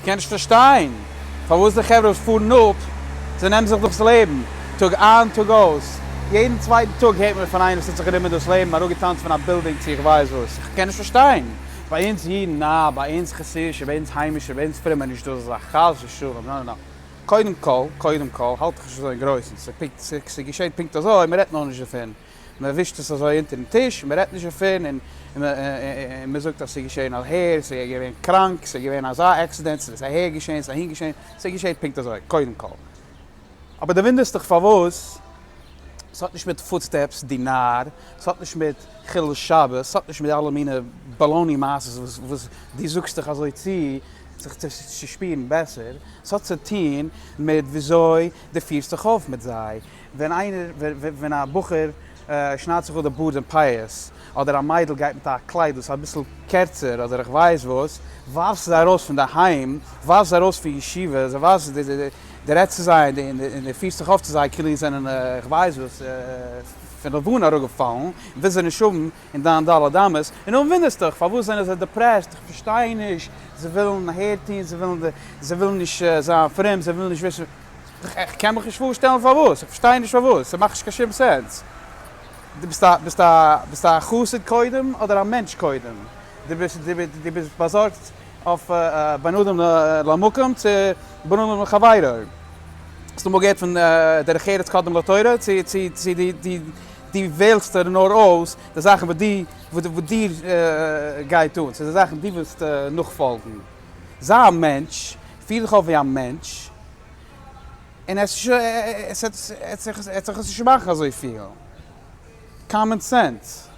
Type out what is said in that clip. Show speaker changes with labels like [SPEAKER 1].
[SPEAKER 1] כ'קען נישט פארשטיין פארוואס די חברה וואס פארן אפ, זיי נעמען זיך דאס לעבן, טאג איין טאג אויס, יעדן צווייטן טאג הערט מען פון איינער וואס האט זיך גענומען דאס לעבן, אראפגעטאנצט פון א בילדינג צו איך ווייס וואס, כ'קען נישט פארשטיין. ביי אונז אידן, נא, ביי אונז חסידישע, ביי אונז היימישע, ביי אונז פרומע, נישט דא אזא זאך, חס ושלום, נא נא נא. קודם כל, קודם כל, האלט דיך נישט אזוי אין גרויסן, ס'געשעט פונקט אזוי, מ'רעדט נאר נישט דערפון. מען ווישט עס אזוי אונטערן טיש, מען רעדט נישט דערפון, און מען זאגט אז ס'איז געשען אהער, ס'איז געווען קראנק, ס'איז געווען אזא accident, ס'איז אהער געשען, ס'איז אהין געשען, ס'געשעט פונקט אזוי, קודם כל. אבער דו וואונדערסט דיך פארוואס ס'האט נישט מיט food stamps די נאר, ס'האט נישט מיט חילול שבת, ס'האט נישט מיט אלע מיני baloney מעשות וואס דו זאגסט דיך אזוי צו זיך צו שפירן בעסער, ס'האט צו טון מיט וויאזוי דו פירסט זיך אויף מיט זיי, ווען איינער, ווען א בחור שניידט זיך אפ די בארד און פאות, אדער א מיידל גייט מיט א קלייד וואס איז אביסל קערצער אדער איך ווייס וואס, ווארפסט זיי ארויס פון די היים, ווארפסט זיי ארויס פון ישיבה, זיי ווייזן, דו רעדסט צו זיי און דו פירסט זיך אויף צו זיי כאילו זיי זענען איך ווייס וואס, פון לבנה אראפגעפאלן, און ווילסט זיי נישט האבן אין דיין ד' אמות, און נאכדעם וואונדערסט דיך פארוואס זענען זיי depressed, איך פארשטיי נישט, זיי ווילן אהער טון, זיי ווילן, זיי ווילן נישט זיין פרום, זיי ווילן נישט וויסן. איך קען מיך נישט פארשטעלן פארוואס, איך פארשטיי נישט פארוואס, ס'מאכט נישט קיין שום sense. דו ביסט א, ביסט א, ביסט א חסיד קודם אדער א מענטש קודם? דו ביסט, דו ביסט באזארגט אויף בין אדם למקום צו בין אדם לחבירו? האסט אמאל געהערט פון דרך ארץ קדם לתורה? צו, צו, צו דו, דו, דו וועלסט דיר נאר אויס די זאכן וואס דו, וואס דיר גייט אן, צו די זאכן דו ווילסט נאכפאלגן. זיי א מענטש, פיר דיך אויף ווי א מענטש, און עס וועט זיך נישט מאכן אזויפיל. common sense.